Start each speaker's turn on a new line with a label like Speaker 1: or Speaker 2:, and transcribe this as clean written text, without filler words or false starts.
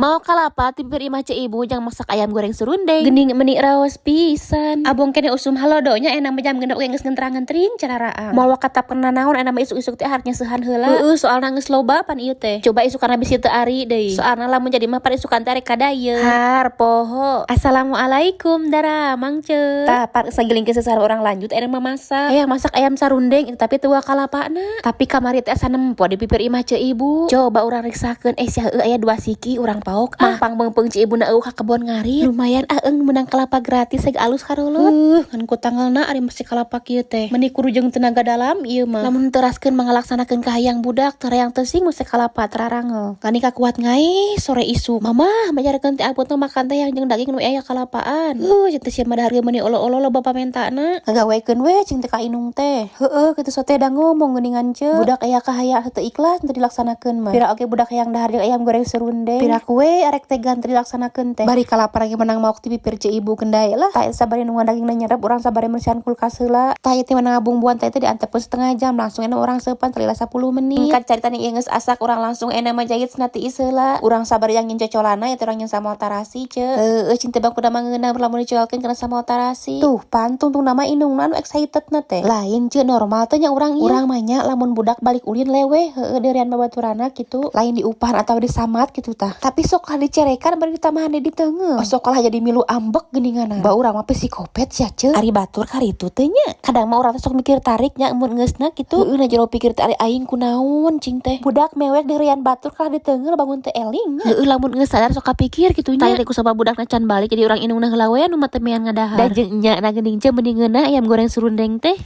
Speaker 1: Maok kalapa ti bibir imah Ceu Ibu jang masak ayam goreng serundeng. Geuning meuni raos pisan. Abong keneh usum halodo nya, enak mah jam 6 ge geus ngentrang-ngentring cararaang. Moal katap kena naon, enak mah isuk-isuk teh arek nyeuseuhan heula. Heueuh, soalna geus loba pan ieu teh. Coba isukan bisi teu ari deui. Soalna lamun jadi mah pan isukan teh arek ka diet. Har poho. Assalamualaikum daramang, Ceu. Tah, pan sagilingkeun sesar urang lanjut enak mah masak. Hayang masak ayam sarundeng tapi teu kalapana. Tapi kamari teh asa nempo di pipir imah Ceu Ibu. Coba urang riksakeun, eh sia, heueuh, aya dua siki, urang paok ah. Mangpang beungpeung Ceu Ibu na euweuh ka kebon ngarit. Lumayan ah, eung menang kelapa gratis seg alus karolot. Ngan ku tanggalna ari masih kalapa kieu teh. Meuni kudu jeung tenaga dalam ieu mah. Lamun teraskeun mangalaksanakeun kahayang budak, terayang teuing mesti kalapa terarangel. Kani kakuat ngae sore isuk. Mama majarkeun teh abot mah makan teh yang jeung daging nu aya kalapaan. Jeung teh sia mah dahar ge meuni olo-olo loba pamentana. Ngagawekeun we cing teh ka indung teh. Heueuh, kitu sote da ngomong geuningan, Ceu. Budak aya kahayang teu ikhlas teu dilaksanakeun mah. Pira oge budak hayang dahar jeung ayam goreng serundeng. Pira kue arek tega teu dilaksanakeun teh. Bari kalapa lagi menang maok ti pipir Ceu Ibu kendai lah. Tah, sabari nungguan dagingna nyerep, urang sabari mersihan kulkas heula. Tah, ieu teh menang ngabungbuan teh diantepkeun setengah jam, langsung enak urang seupan salila 10 menit. Kan carita ieu geus asak, urang langsung enak mah jahit senati heula. Urang sabar yang nyin cocolana ya teh, urang nyin sambal tarasi, Ceu. Heueuh, cing teh bangku mah ngeunah lamun dicoelkeun kana sambal tarasi. Tuh, pantung tuh nama indungna anu excited na teh. Lain, Ceu, normal teh nya urang ieu. Urang mah nya lamun budak balik ulin leweh, heueuh, deurian babaturana kitu. Lain diupahan atau disamat kitu tah. Tapi sok lah dicerekan bari ditambahan di teunggeul. Oh, sok lah jadi milu ambek geuninganna. Ba urang mah psikopet sia, Ceu. Ari batur karitu teh nya. Kadang mah urang teh sok mikir tarik nya mun geusna kitu. Heueuh, na jero pikir teh ari aing kunaon cing teh. Budak mewek deurian batur kalah diteunggeul bangun teh eling nya. Heueuh, lamun geus sadar sok kapikir kitu nya. Tah, ku sabab budakna can balik jadi urang indungna heula we anu matemean ngadahar. Da jeung nya na geuning, Ceu, meuni ngeunah ayam goreng serundeng teh.